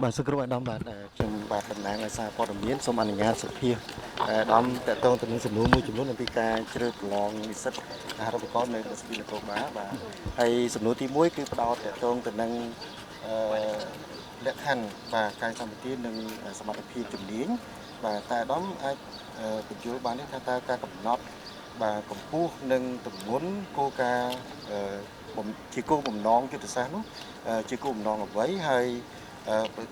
បាទសង្គ្រោះអាដាមបាទខ្ញុំបាទតំណាងឲ្យសារព័ត៌មានសូមអនុញ្ញាតសុភាអាដាមតកតងទៅនឹងសំណួរមួយចំនួនអំពីការជ្រើសប្រឡងនិស្សិតអាហារូបករណ៍នៅស្ទីនគរបាលបាទហើយសំណួរទី1គឺផ្ដោតតកតងទៅនឹងអឺលក្ខខណ្ឌបាទការសម្បទាននិងសមត្ថភាពជំនាញបាទតែអាដាមអាចបញ្យល់បានទេថាតើការកំណត់បាទកម្ពស់និងទម្ងន់គោលការណ៍ជាគោលបំណងយុទ្ធសាស្ត្រនោះជាគោលបំណងអ្វីហើយ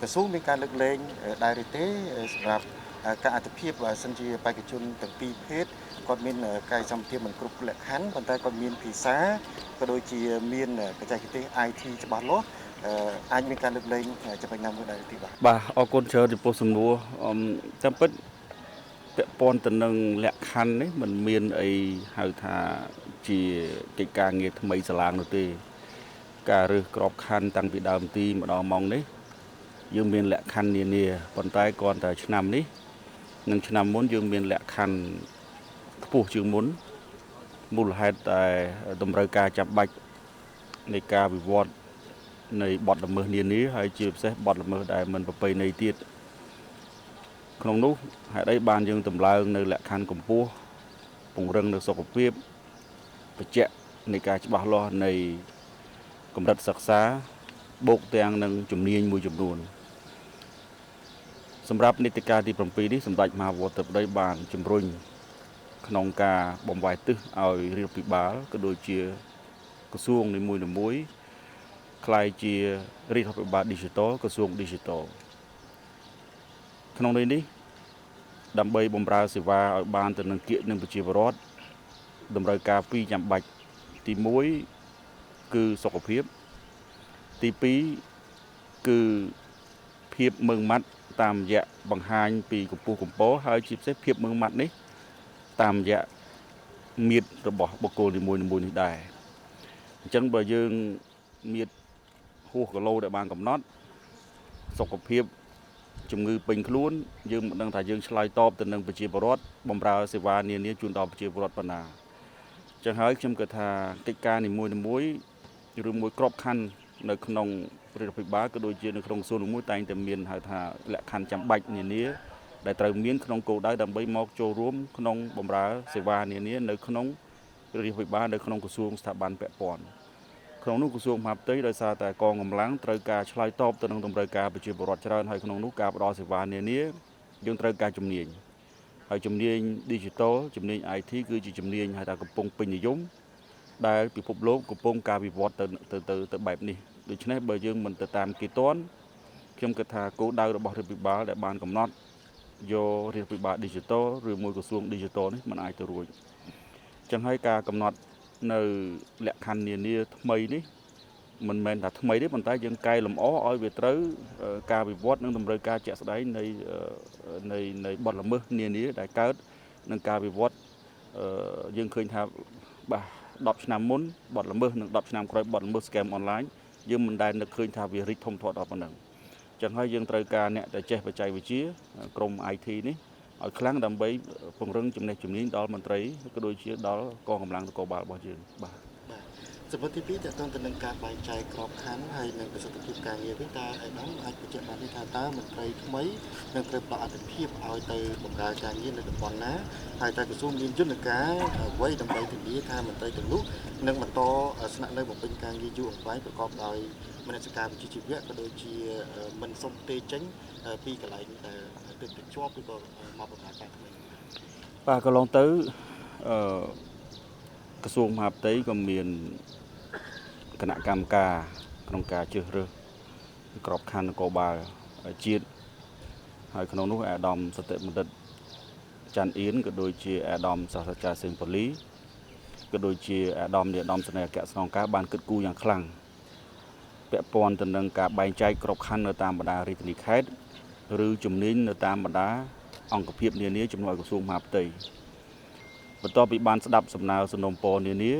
ក្រសួងមានការលើកលែងដែរឬទេសម្រាប់ការអត្ថភាពបើសិនជាបេក្ខជនទាំងពីរភេទគាត់មានកាយសម្បទាមិនគ្រប់លក្ខខណ្ឌប៉ុន្តែគាត់មានភាសាក៏ដូចជាមានបច្ចេកទេស IT ច្បាស់លាស់អាចមានការលើកលែងចំណុចណាមួយដែរទេបាទបាទអរគុណច្រើនចំពោះសំណួរតាមពិតពាក់ព័ន្ធទៅនឹងលក្ខខណ្ឌនេះมันមានអីហៅថាជាកិច្ចការងារថ្មីស្រឡាងនោះទេការរើសក្របខ័ណ្ឌតាំងពីដើមទីម្ដងម៉ោងនេះយើងមានលក្ខខណ្ឌនានាប៉ុន្តែគ្រាន់តែឆ្នាំនេះនិងឆ្នាំមុនយើងមានលក្ខខណ្ឌខ្ពស់ជាងមុនមូលហេតុតែតម្រូវការចាំបាច់នៃការវិវត្តនៃបទល្មើសនានាហើយជាពិសេសបទល្មើសដែលមិនប្រពៃណីទៀតក្នុងនោះហេតុអីបានយើងតម្លើងនៅលក្ខខណ្ឌកម្ពស់ពង្រឹងនៅសុខភាពបញ្ជាក់នៃការច្បាស់លាស់នៃកម្រិតសិក្សាបូកទាំងនឹងជំនាញមួយចំនួនសម្រាប់នីតិកាលទី7នេះសម្ដេចមហាវត្តបតីបានជំរុញក្នុងការបំវែរទិសឲ្យរាជភិបាលក៏ដូចជាក្រសួងនីមួយៗក្លាយជារាជរដ្ឋាភិបាល Digital ក្រសួង Digital ក្នុងន័យនេះដើម្បីបម្រើសេវាឲ្យបានទៅនឹងគៀកនឹងប្រជាពលរដ្ឋតម្រូវការពីរចាំបាច់ទី1គឺសុខភាពទី2គឺភាពម៉ឺងម៉ាត់តាមរយៈបង្ហាញពីកម្ពស់កម្ពស់ហើយជាពិសេសភាពម៉ឺងម៉ាត់នេះតាមរយៈមៀតរបស់បុគ្គលនីមួយៗនេះដែរអញ្ចឹងបើយើងមៀតហួសគីឡូដែលបានកំណត់សុខភាពជំងឺពេញខ្លួនយើងមិនដឹងថាយើងឆ្លើយតបទៅនឹងប្រជាពលរដ្ឋបម្រើសេវានានាជូនដល់ប្រជាពលរដ្ឋប៉ុណ្ណាអញ្ចឹងហើយខ្ញុំគិតថាកិច្ចការនីមួយៗឬមួយក្របខ័ណ្ឌនៅក្នុងរាជរដ្ឋាភិបាលក៏ដូចជានៅក្នុងក្រសួងមួយតែងតែមានហៅថាលក្ខខណ្ឌចាំបាច់នានាដែលត្រូវមានក្នុងគោលដៅដើម្បីមកចូលរួមក្នុងបម្រើសេវានានានៅក្នុងរាជរដ្ឋាភិបាលនៅក្នុងក្រសួងស្ថាប័នពាក់ព័ន្ធក្នុងនោះក្រសួងមហាផ្ទៃដោយសារតែកងកម្លាំងត្រូវការឆ្លើយតបទៅនឹងតម្រូវការប្រជាពលរដ្ឋច្រើនហើយក្នុងនោះការផ្ដល់សេវានានាយើងត្រូវការជំនាញហើយជំនាញ Digital ជំនាញ IT គឺជាជំនាញហៅថាកំពុងពេញនិយមដែលពិភពលោកកំពុងការវិវត្តទៅទៅទៅបែបនេះដូច្នេះបើយើងមិនទៅតាមគេទាន់ខ្ញុំគិតថាគោលដៅរបស់រដ្ឋាភិបាលដែលបានកំណត់យករដ្ឋាភិបាល Digital ឬមួយក្រសួង Digital នេះមិនអាចទៅរួចអញ្ចឹងហើយការកំណត់នៅលក្ខខណ្ឌនានាថ្មីនេះមិនមែនថាថ្មីទេប៉ុន្តែយើងកែលម្អឲ្យវាត្រូវការវិវត្តនិងតម្រូវការជាក់ស្ដែងនៃបទល្មើសនានាដែលកើតនឹងការវិវត្តយើងឃើញថាបាទ10ឆ្នាំមុនបទល្មើសនិង10ឆ្នាំក្រោយបទល្មើស scam online យើងមិនដែលនឹកឃើញថាវារីកធំធាត់ដល់ប៉ុណ្ណឹងអញ្ចឹងហើយយើងត្រូវការអ្នកដែលចេះបច្ចេកវិទ្យាក្រុម IT នេះឲ្យខ្លាំងដើម្បីពង្រឹងចំណេះជំនាញដល់មន្ត្រីក៏ដូចជាដល់កងកម្លាំងនគរបាលរបស់យើងបាទសម្រាប់ទី2តើតើទៅនឹងការបែងចែកក្របខ័ណ្ឌហើយនិងប្រសិទ្ធភាពការងារវិញតើអាដាមអាចបញ្ជាក់បានទេថាតើមន្ត្រីថ្មីនឹងត្រូវផ្ដល់អត្ថភាពឲ្យទៅបម្រើការងារនៅតំបន់ណាហើយតើក្រសួងមានយន្តការអ្វីដើម្បីធានាថាមន្ត្រីទាំងនោះនឹងបន្តស្នាក់នៅបំពេញការងារយូរអង្វែងប្រកបដោយមនសិការវិជ្ជាជីវៈក៏ដូចជាមិនសុំទេចេញពីកន្លែងដែលទើបទៅជាប់ឬក៏មកបម្រើការថ្មីបាទកន្លងទៅក្រសួងមហាផ្ទៃក៏មានគណៈកម្មការក្នុងការជ្រើសរើសក្របខ័ណ្ឌនគរបាលជាតិហើយក្នុងនោះអាដាមសតិបណ្ឌិតច័ន្ទអៀនក៏ដូចជាអាដាមសាស្ត្រាចារ្យសេងប៉ូលីក៏ដូចជាអាដាមនៃអាដាមសេនីយ៍អគ្គស្នងការបានគិតគូរយ៉ាងខ្លាំងពាក់ព័ន្ធទៅនឹងការបែងចែកក្របខ័ណ្ឌនៅតាមបណ្ដារាជធានីខេត្តឬជំនាញនៅតាមបណ្ដាអង្គភាពនានាជំនួយក្រសួងមហាផ្ទៃបន្ទាប់ពីបានស្ដាប់សំណើសំណូមពរនានា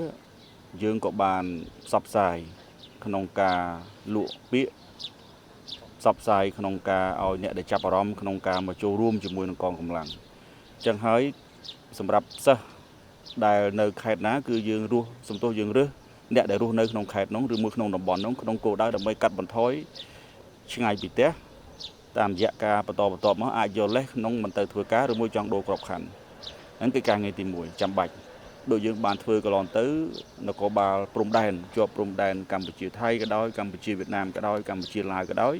យើងក៏បានផ្សព្វផ្សាយក្នុងការលក់ពាក្យផ្សព្វផ្សាយក្នុងការឲ្យអ្នកដែលចាប់អារម្មណ៍ក្នុងការមកចូលរួមជាមួយនឹងកងកម្លាំងអញ្ចឹងហើយសម្រាប់សិស្សដែលនៅខេត្តណាគឺយើងរស់សំទោសយើងរើសអ្នកដែលរស់នៅក្នុងខេត្តនោះឬមួយក្នុងតំបន់នោះក្នុងគោលដៅដើម្បីកាត់បន្ថយឆ្ងាយពីផ្ទះ តាមរយៈការបន្តបន្ទាប់មកអាចយកលេសក្នុងមិនទៅធ្វើការឬមួយចង់ដូរក្របខ័ណ្ឌហ្នឹងគឺការងារទី1ចាំបាច់ដូចយើងបានធ្វើកន្លងទៅនគរបាលព្រំដែនជាប់ព្រំដែនកម្ពុជាថៃក៏ដោយកម្ពុជាវៀតណាមក៏ដោយកម្ពុជាឡាវក៏ដោយ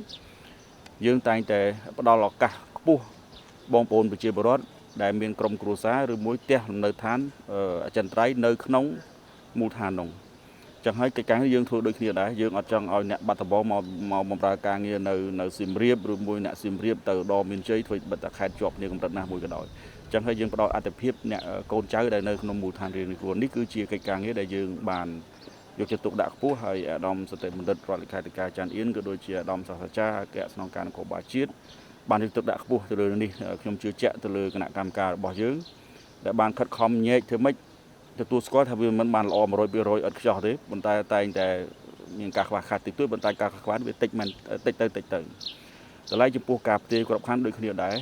យើងតែងតែផ្ដល់ឱកាសខ្ពស់បងប្អូនប្រជាពលរដ្ឋដែលមានក្រុមគ្រួសារឬមួយផ្ទះលំនៅឋានអចិន្ត្រៃយ៍នៅក្នុងមូលដ្ឋាននោះចឹងហើយកិច្ចការនេះយើងធ្វើដូចគ្នាដែរយើងអត់ចង់ឲ្យអ្នកបាត់ដំបងមកបម្រើការងារនៅសៀមរាបឬមួយអ្នកសៀមរាបទៅដល់មានជ័យធ្វើបិទតែខេត្តជាប់គ្នាកម្រិតណាមួយក៏ដោយចឹងហើយយើងផ្ដល់អត្ថភាពអ្នកកូនចៅដែលនៅក្នុងមូលដ្ឋានរៀងៗខ្លួននេះគឺជាកិច្ចការងារដែលយើងបានយកចិត្តទុកដាក់ខ្ពស់ហើយអាដាមសតិបណ្ឌិតរដ្ឋលេខាធិការចាន់អៀនក៏ដូចជាអាដាមសាស្ត្រាចារ្យអគ្គស្នងការនគរបាលជាតិបានយកចិត្តទុកដាក់ខ្ពស់ទៅលើនេះខ្ញុំជឿជាក់ទៅលើគណៈកម្មការរបស់យើងដែលបានខិតខំញែកធ្វើម៉េចទទួលស្គាល់ថាវាមិនបានល្អ100%ឥតខ្ចោះទេប៉ុន្តែតែងតែមានការខ្វះខាតតិចតួចប៉ុន្តែការខ្វះខាតវាតិចមិនតិចទៅតិចទៅតម្លៃចំពោះការផ្ទេរក្របខ័ណ្ឌដូចគ្នាដែរ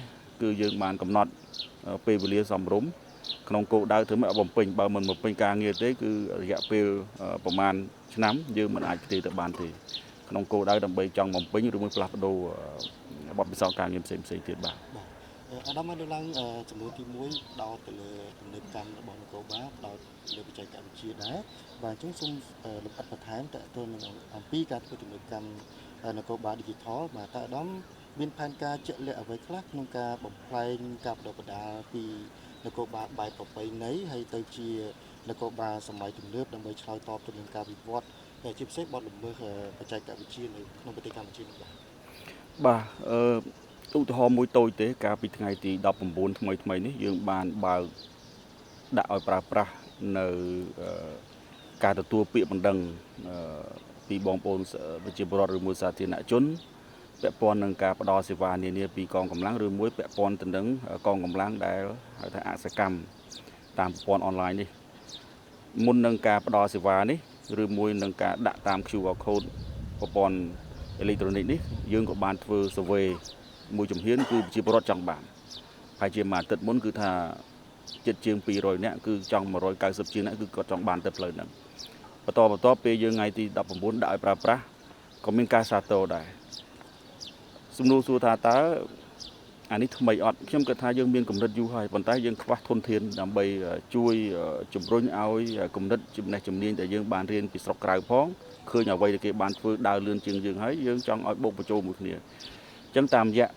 គឺយើងបានកំណត់ពេលវេលាសមរម្យក្នុងគោលដៅធ្វើម៉េចឲ្យបំពេញបើមិនបំពេញការងារទេគឺរយៈពេលប្រមាណឆ្នាំយើងមិនអាចផ្ទេរទៅបានទេក្នុងគោលដៅដើម្បីចង់បំពេញឬមួយផ្លាស់ប្ដូរបទពិសោធន៍ការងារផ្សេងៗទៀតបាទអាដាមបានលើកឡើងចំនួនទី1ដោតទៅលើទំនើបកម្មរបស់នគរបាលដោតលើបច្ចេកវិទ្យាដែរបាទអញ្ចឹងសូមលម្អិតបន្ថែមតទៅនឹងអំពីការធ្វើទំនើបកម្មនគរបាល Digital បាទតើអាដាមមានផែនការជាក់លាក់អ្វីខ្លះក្នុងការបំផ្លែងការបណ្ដុះបណ្ដាលពីនគរបាលបែបប្រពៃណីហើយទៅជានគរបាលសម័យទំនើបដើម្បីឆ្លើយតបទៅនឹងការវិវត្តជាពិសេសបទល្មើសបច្ចេកវិទ្យានៅក្នុងប្រទេសកម្ពុជានេះបាទបាទឧទាហរណ៍មួយតូចទេកាលពីថ្ងៃទី19ថ្មីនេះយើងបានបើកដាក់ឲ្យប្រើប្រាស់នៅការទទួលពាក្យបណ្ដឹងពីបងប្អូនប្រជាពលរដ្ឋឬមួយសាធារណជនពាក់ព័ន្ធនឹងការផ្ដល់សេវានានាពីកងកម្លាំងឬមួយពាក់ព័ន្ធទៅនឹងកងកម្លាំងដែលហៅថាអសកម្មតាមប្រព័ន្ធអនឡាញនេះមុននឹងការផ្ដល់សេវានេះឬមួយនឹងការដាក់តាម QR code ប្រព័ន្ធអេឡិចត្រូនិកនេះយើងក៏បានធ្វើ survey មួយជំហានគឺប្រជាពលរដ្ឋចង់បានហើយជាមួយអាទិត្យមុនគឺថាចិត្តជាង200នាក់គឺចង់190ជាងនាក់គឺគាត់ចង់បានទៅផ្លូវហ្នឹងបន្តបន្ទាប់ពេលយើងថ្ងៃទី19ដាក់ឲ្យប្រើប្រាស់ក៏មានការសាទរដែរសំណួរសួរថាតើអានេះថ្មីអត់ខ្ញុំគិតថាយើងមានកម្រិតយូរហើយប៉ុន្តែយើងខ្វះធនធានដើម្បីជួយជំរុញឲ្យកម្រិតចំណេះជំនាញដែលយើងបានរៀនពីស្រុកក្រៅផងឃើញអ្វីដែលគេបានធ្វើដើរលឿនជាងយើងហើយយើងចង់ឲ្យបូកបញ្ចូលមួយគ្នាអញ្ចឹងតាមរយៈ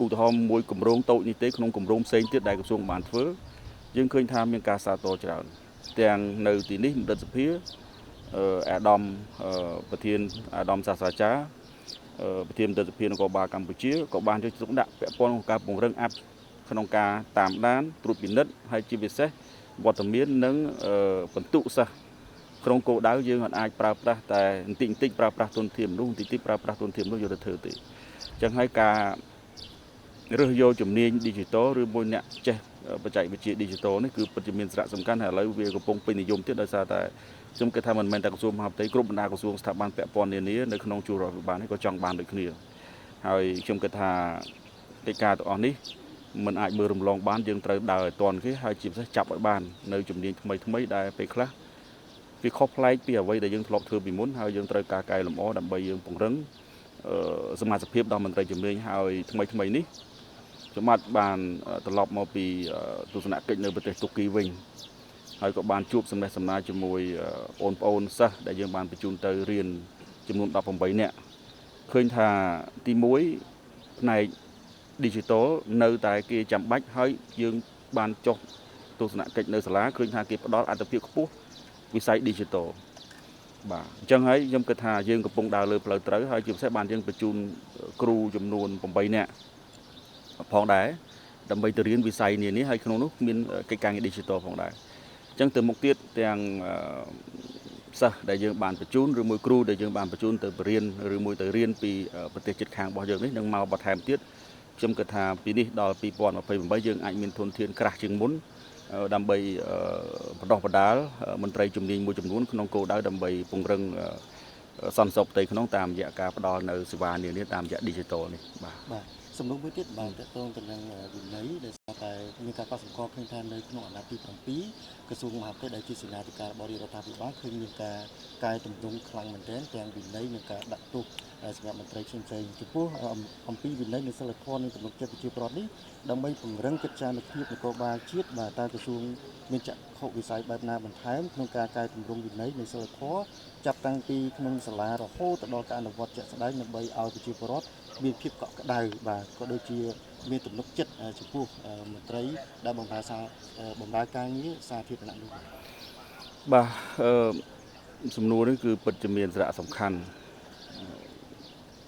ឧទាហរណ៍មួយគម្រោងតូចនេះទេក្នុងគម្រោងផ្សេងទៀតដែលក្រសួងបានធ្វើយើងឃើញថាមានការសាទរច្រើនទាំងនៅទីនេះបណ្ឌិតសភាអាដាមប្រធានអាដាមសាស្ត្រាចារ្យប្រធានរដ្ឋសភានគរបាលកម្ពុជាក៏បានយកចិត្តទុកដាក់ពាក់ព័ន្ធនឹងការពង្រឹងអាប់ក្នុងការតាមដានត្រួតពិនិត្យហើយជាពិសេសវត្តមាននិងបន្ទុកសិស្សក្នុងគោលដៅយើងអាចប្រើប្រាស់តែបន្តិចបន្តិចប្រើប្រាស់ទុនធានមនុស្សបន្តិចបន្តិចប្រើប្រាស់ទុនធានមនុស្សយកទៅធ្វើទេអញ្ចឹងហើយការរើសយកជំនាញ Digital ឬមួយអ្នកចេះបច្ចេកវិទ្យា Digital នេះគឺពិតជាមានសារៈសំខាន់ហើយឥឡូវវាកំពុងពេញនិយមទៀតដោយសារតែខ្ញុំគិតថាមិនមែនតែក្រសួងមហាផ្ទៃគ្រប់បណ្ដាក្រសួងស្ថាប័នពាក់ព័ន្ធនានានៅក្នុងជួររដ្ឋាភិបាលនេះក៏ចង់បានដូចគ្នាហើយខ្ញុំគិតថាកិច្ចការទាំងអស់នេះមិនអាចមើលរំលងបានយើងត្រូវដើរឲ្យទាន់គេហើយជាពិសេសចាប់ឲ្យបាននៅជំនាញថ្មីៗដែលពេលខ្លះវាខុសប្លែកពីអ្វីដែលយើងធ្លាប់ធ្វើពីមុនហើយយើងត្រូវការកែលម្អដើម្បីយើងពង្រឹងសមាជិកភាពដល់មន្ត្រីជំនាញហើយថ្មីៗនេះខ្ញុំបាទបានត្រឡប់មកពីទស្សនកិច្ចនៅប្រទេសតុគីវិញហើយក៏បានជួបសំណេះសំណាលជាមួយបងប្អូនសិស្សដែលយើងបានបញ្ជូនទៅរៀនចំនួន18នាក់ឃើញថាទី1ផ្នែក Digital នៅតែគេចាំបាច់ហើយយើងបានចុះទស្សនកិច្ចនៅសាលាឃើញថាគេផ្ដល់អត្ថភាពខ្ពស់វិស័យ Digital បាទអញ្ចឹងហើយខ្ញុំគិតថាយើងកំពុងដើរលើផ្លូវត្រូវហើយជាពិសេសបានយើងបញ្ជូនគ្រូចំនួន8នាក់ផងដែរដើម្បីទៅរៀនវិស័យនេះហើយក្នុងនោះមានកិច្ចការងារ Digital ផងដែរអញ្ចឹងទៅមុខទៀតទាំងសិស្សដែលយើងបានបញ្ជូនឬមួយគ្រូដែលយើងបានបញ្ជូនទៅរៀនឬមួយទៅរៀនពីប្រទេសជិតខាងរបស់យើងនេះនឹងមកបន្ថែមទៀតខ្ញុំគិតថាពីនេះដល់2028យើងអាចមានធនធានក្រាស់ជាងមុនដើម្បីបណ្ដុះបណ្ដាលមន្ត្រីជំនាញមួយចំនួនក្នុងគោលដៅដើម្បីពង្រឹងសន្តិសុខផ្ទៃក្នុងតាមរយៈការផ្ដល់នៅសេវានានាតាមរយៈ Digital នេះបាទបាទ សំណួរមួយទៀតបាទតកតងទៅនឹងវិន័យដែលស្រាប់តែមានការកត់សម្គាល់ឃើញថានៅក្នុងអាណត្តិទី7ក្រសួងមហាផ្ទៃដែលជាសេនាធិការរបស់រាជរដ្ឋាភិបាលឃើញមានការកែតម្រង់ខ្លាំងមែនទែនទាំងវិន័យនិងការដាក់ទោសសម្រាប់មន្ត្រីផ្សេងៗចំពោះអំពីវិន័យនិងសីលធម៌និងទំនុកចិត្តប្រជាពលរដ្ឋនេះដើម្បីពង្រឹងកិច្ចការភាពនគរបាលជាតិបាទតើក្រសួងមានចក្ខុវិស័យបែបណាបន្ថែមក្នុងការកែតម្រង់វិន័យនិងសីលធម៌ចាប់តាំងពីក្នុងសាលារហូតទៅដល់ការអនុវត្តជាក់ស្ដែងដើម្បីឲ្យប្រជាពលរដ្ឋមានភាពកក់ក្ដៅបាទក៏ដូចជាមានទំនុកចិត្តចំពោះមន្ត្រីដែលបម្រើការងារសាធារណៈនោះបាទសំណួរនេះគឺពិតជាមានសារៈសំខាន់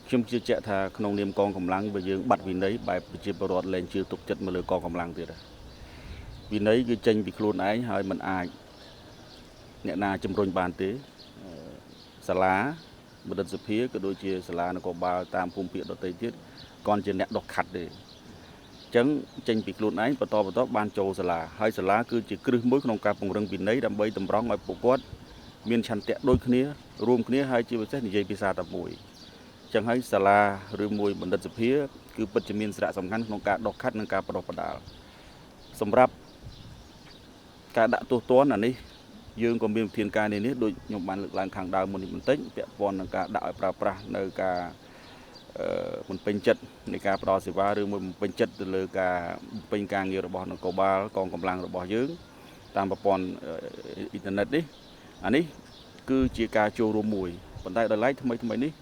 ខ្ញុំជឿជាក់ថាក្នុងនាមកងកម្លាំងបើយើងបាត់វិន័យបែបប្រជាពលរដ្ឋលែងជឿទុកចិត្តមកលើកងកម្លាំងទៀតវិន័យគឺចេញពីខ្លួនឯងហើយมันអាចអ្នកណាជំរុញបានទេសាលាបណ្ឌិតសភាក៏ដូចជាសាលានគរបាលតាមភូមិភាគដទៃទៀតគាត់ជាអ្នកដុសខាត់ទេអញ្ចឹងចេញពីខ្លួនឯងបន្តបន្តបានចូលសាលាហើយសាលាគឺជាគ្រឹះមួយក្នុងការពង្រឹងវិន័យដើម្បីតម្រង់ឲ្យពួកគាត់មានឆន្ទៈដូចគ្នារួមគ្នាហើយជាពិសេសនិយាយភាសាតែមួយអញ្ចឹងហើយសាលាឬមួយបណ្ឌិតសភាគឺពិតជាមានសារៈសំខាន់ក្នុងការដុសខាត់និងការបដិបដាលសម្រាប់ការដាក់ទោសទណ្ឌអានេះយើងក៏មានវិធានការនេះដូចខ្ញុំបានលើកឡើងខាងដើមមុននេះបន្តិចពាក់ព័ន្ធនឹងការដាក់ឲ្យប្រើប្រាស់នៅការមិនពេញចិត្តនៃការផ្ដល់សេវាឬមួយមិនពេញចិត្តទៅលើការពេញការងាររបស់នគរបាលកងកម្លាំងរបស់យើងតាមប្រព័ន្ធអ៊ីនធឺណិតនេះអានេះគឺជាការចូលរួមមួយប៉ុន្តែដោយឡែកថ្មីៗនេះ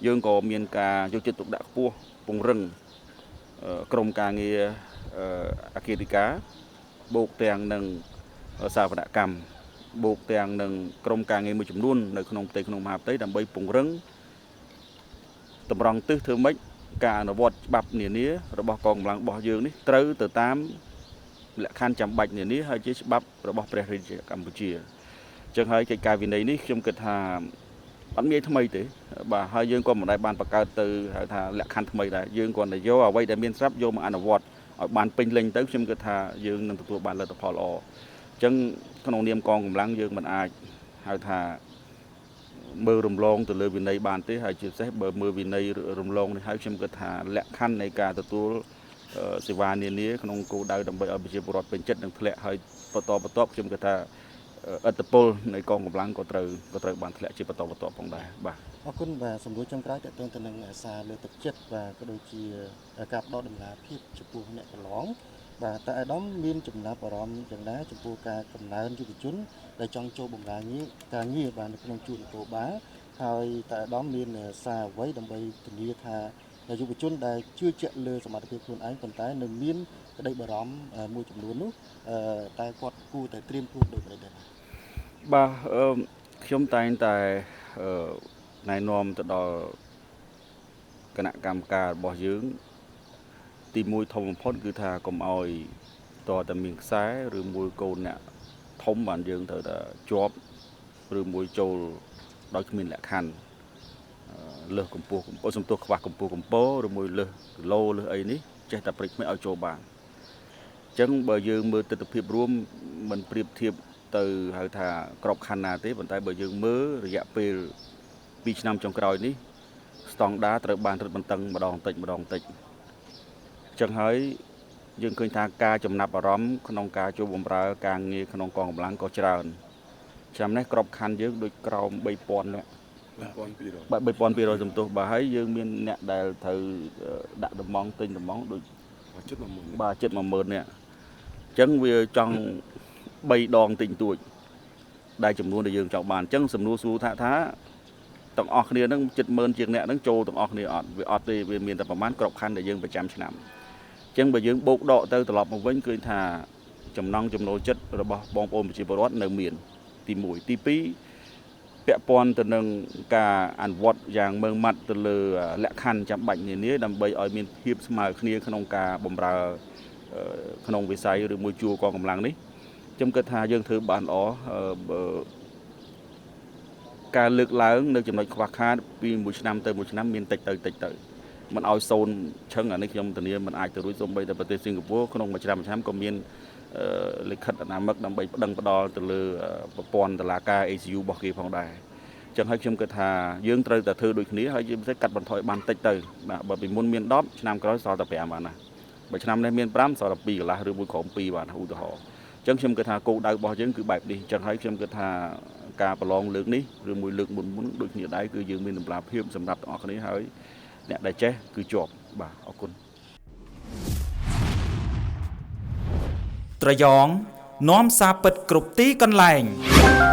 យើងក៏មានការយកចិត្តទុកដាក់ខ្ពស់ពង្រឹងក្រុមការងារអគ្គិការបូកទាំងនឹងសាវនកម្មបូកទាំងនឹងក្រុមការងារមួយចំនួននៅក្នុងផ្ទៃក្នុងមហាផ្ទៃដើម្បីពង្រឹងតម្រង់ទិសធ្វើម៉េចការអនុវត្តច្បាប់នានារបស់កងកម្លាំងរបស់យើងនេះត្រូវទៅតាមលក្ខខណ្ឌចាំបាច់នានាហើយជាច្បាប់របស់ព្រះរាជាកម្ពុជាអញ្ចឹងហើយកិច្ចការវិន័យនេះខ្ញុំគិតថាអត់មានថ្មីទេបាទហើយយើងក៏មិនដែលបានបង្កើតទៅហៅថាលក្ខខណ្ឌថ្មីដែរយើងគ្រាន់តែយកអ្វីដែលមានស្រាប់យកមកអនុវត្តឲ្យបានពេញលេញទៅខ្ញុំគិតថាយើងនឹងទទួលបានលទ្ធផលល្អអញ្ចឹងក្នុងនាមកងកម្លាំងយើងមិនអាចហៅថាមើលរំលងទៅលើវិន័យបានទេហើយជាពិសេសបើមើលវិន័យរំលងនេះហើយខ្ញុំគិតថាលក្ខខណ្ឌនៃការទទួលសេវានានាក្នុងគោលដៅដើម្បីឲ្យប្រជាពលរដ្ឋពេញចិត្តនិងធ្លាក់ហើយបន្តបន្ទាប់ខ្ញុំគិតថាឥទ្ធិពលនៃកងកម្លាំងក៏ត្រូវបានធ្លាក់ជាបន្តបន្ទាប់ផងដែរបាទអរគុណបាទសំណួរចុងក្រោយតទៅនឹងសារលើកទឹកចិត្តបាទក៏ដូចជាការផ្ដល់តម្លាភាពចំពោះអ្នកប្រឡងបាទតើអាដាមមានចំណាប់អារម្មណ៍យ៉ាងណាចំពោះការកំណើនយុវជនដែលចង់ចូលបម្រើការងារបាទនៅក្នុងជួរនគរបាលហើយតើអាដាមមានសារអ្វីដើម្បីធានាថាយុវជនដែលជឿជាក់លើសមត្ថភាពខ្លួនឯងប៉ុន្តែនៅមានក្តីបារម្ភមួយចំនួននោះតើគាត់គួរតែត្រៀមខ្លួនដូចម្តេចដែរបាទខ្ញុំតែងតែណែនាំទៅដល់គណៈកម្មការរបស់យើងទីមួយធំបំផុតគឺថាកុំឲ្យតតែមានខ្សែឬមួយកូនអ្នកធំបានយើងត្រូវតែជាប់ឬមួយចូលដោយគ្មានលក្ខខណ្ឌលើសកម្ពស់សំទោសខ្វះកម្ពស់កម្ពឬមួយលើសគីឡូលើសអីនេះចេះតែប្រិចមិនឲ្យចូលបានអញ្ចឹងបើយើងមើលទិដ្ឋភាពរួមមិនប្រៀបធៀបទៅហៅថាក្របខ័ណ្ឌណាទេប៉ុន្តែបើយើងមើលរយៈពេល2ឆ្នាំចុងក្រោយនេះស្តង់ដារត្រូវបានរឹតបន្តឹងម្ដងតិចម្ដងតិចចឹងហើយយើងឃើញថាការចំណាប់អារម្មណ៍ក្នុងការចូលបម្រើការងារក្នុងកងកម្លាំងក៏ច្រើនឆ្នាំនេះក្របខ័ណ្ឌយើងដូចក្រោម3000នាក់3200បាទ3200សំទោសបាទហើយយើងមានអ្នកដែលត្រូវដាក់តំងទិញតំងដូចជិត10000បាទជិត10000នាក់អញ្ចឹងវាចង់3ដងទិញទួចដែលចំនួនដែលយើងចង់បានអញ្ចឹងសំណួរសួរថាទាំងអស់គ្នានឹងជិត10000ជាងអ្នកនឹងចូលទាំងអស់គ្នាអត់វាអត់ទេវាមានតែប្រមាណក្របខ័ណ្ឌដែលយើងប្រចាំឆ្នាំអញ្ចឹងបើយើងបូកដកទៅត្រឡប់មកវិញឃើញថាចំណង់ចំណូលចិត្តរបស់បងប្អូនប្រជាពលរដ្ឋនៅមានទី1ទី2ពាក់ព័ន្ធទៅនឹងការអនុវត្តយ៉ាងម៉ឺងម៉ាត់ទៅលើលក្ខខណ្ឌចាំបាច់នានាដើម្បីឲ្យមានភាពស្មើគ្នាក្នុងការបម្រើក្នុងវិស័យឬមួយជួរកងកម្លាំងនេះខ្ញុំគិតថាយើងធ្វើបានល្អការលើកឡើងនៅចំណុចខ្វះខាតពីមួយឆ្នាំទៅមួយឆ្នាំមានតិចទៅតិចទៅមិនឲ្យសូន្យឆឹងអានេះខ្ញុំធានាមិនអាចទៅរួចសូម្បីតែប្រទេសសិង្ហបុរីក្នុងមួយឆ្នាំមួយឆ្នាំក៏មានលិខិតអនាមិកដើម្បីប្តឹងផ្ដល់ទៅលើប្រព័ន្ធតុលាការ ACU របស់គេផងដែរ ចឹងហើយខ្ញុំគិតថាយើងត្រូវតែធ្វើដូចគ្នាហើយជាពិសេសកាត់បន្ថយបានតិចទៅបាទបើពីមុនមាន10ឆ្នាំក្រោយសល់តែ5បានណាបើឆ្នាំនេះមាន5សល់តែ2កន្លះឬមួយក្រោម2បាទឧទាហរណ៍អញ្ចឹងខ្ញុំគិតថាគោលដៅរបស់យើងគឺបែបនេះអញ្ចឹងហើយខ្ញុំគិតថាការប្រឡងលើកនេះឬមួយលើកមុនមុនដូចគ្នាដែរគឺយើងមានតម្លាភាពសម្រាប់ទាំងអស់គ្នាហើយអ្នកដែលចេះគឺជាប់បាទអរគុណ ត្រយងនាំសារពិតគ្រប់ទីកន្លែង។